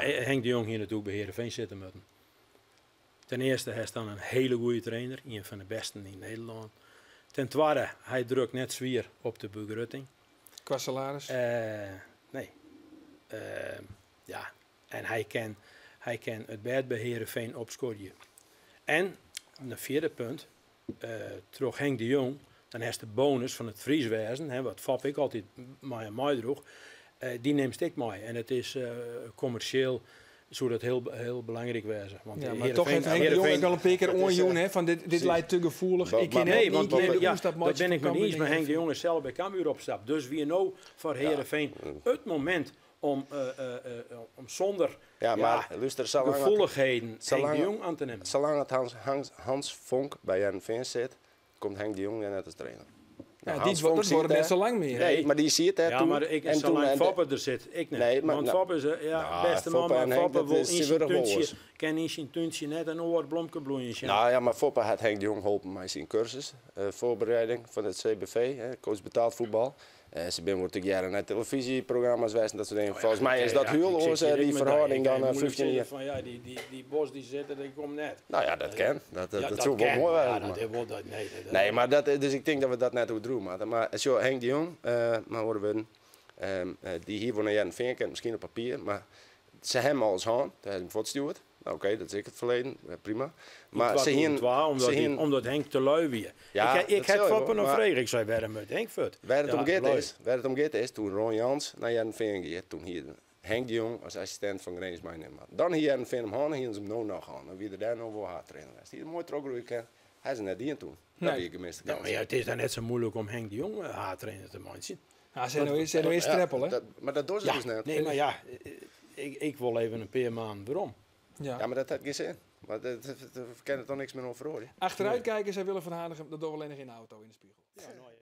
Henk de Jong hie natuerlik by Heerenveen sitte moatten. Ten earste hast dan in hiele goede trainer, ien fan de bêsten yn Nederlân. Ten twadde, hy drukt net swier op de begrutting. Kwa salaris? Nee. Ja, en hy kin it bêd by Heerenveen opskodzje. En, in fjirde punt, troch Henk de Jong, dan hast de bonus fan it Fries wêzen, hè, wat Foppe ek altyd mei him meidroech, dy nimst ek mei. En it is kommersjeel, soe dat hiel, hiel belangryk wêze. Want Ja, mar toch hat Henk de Jong ek al in pear kear oanjûn, hè, fan dit leit te gefoelich. Ik kin Nee, want nee, ja, dat bin ik mei iens, mar Henk de Jong is sels by Cambuur opstapt. Dus wie no foar Heerenveen it momint om sûnder Ja, mar lúster, gefoelichheden Henk de Jong oan te nimmen. Salang it Hans Vonk by Hearrenfean sit, komt Henk de Jong net as trainer. Ja, die dat wurdt net sa lang mear. Nee, mar dy sit dêr Ja, mar ik, en toen, en Foppe der sit, ik net. Nee, mar, want Foppe is, ja, nou, bêste man, mar Foppe wol yn syn túntsje, kin yn syn túntsje net in oar blomke bloeien sjen. Nou ja, mar Foppe hat Henk de Jong holpen mei syn kursus, foarbereiding fan it CBV, hè, coach betaald voetbal. Se binne wol tegearre nei telefyzjeprogramma's west en dat soart dingen. Folgens my is dat hiel oars, dy ferhâlding, dan 15 jier. Fan, ja, dy Bos dy sit der, dy komt net. Nou ja, dat kin. Dat soe wol moai wêze. Ja, dat wol dat, nee, dat, Nee, mar dat, dus ik tink dat we dat net oerdriuwe moatte. Mar sjoch, Henk de Jong, mei oare wurden, dy hie wol nei Hearrenfean kind, miskien op papier, mar se hawwe him al ris hân, dêr ha se him fuortstjoerd. Nou, oké, dat is ek it ferleden, prima. Mar se hienen, omdat Henk te lui wie. Ja, ik ha Foppe noch frege, ik sei: "Wêrom moat Henk fuort?" Wêr it om giet is, doe't Ron Jans nei Hearrenfean gie, doe hie Henk de Jong as assistint fan Grins meinimme moatten. Dan hie Hearrenfean him hân, hiene se him no noch hân. Dan wie er dêr no wol haadtrainer west. Hie er moai trochgroeie kinnen. Ha se net dien doe. Dat wie gemiste kâns. Ja, it is dan net sa muoilik om Henk de Jong haadtrainer te meitsjen. Ja, se no earst Streppel, hè? Mar dat dogge se dus net. Nee, mar ja, ik wol even in pear maanden werom. Ja, mar dat hat gjin sin. Mar dat kin it dan niks mear oan feroarje. Achteruit kijken, sei Willem van Hanegem, dat dogge we allinnich yn de auto yn de spegel. Ja, no, ja.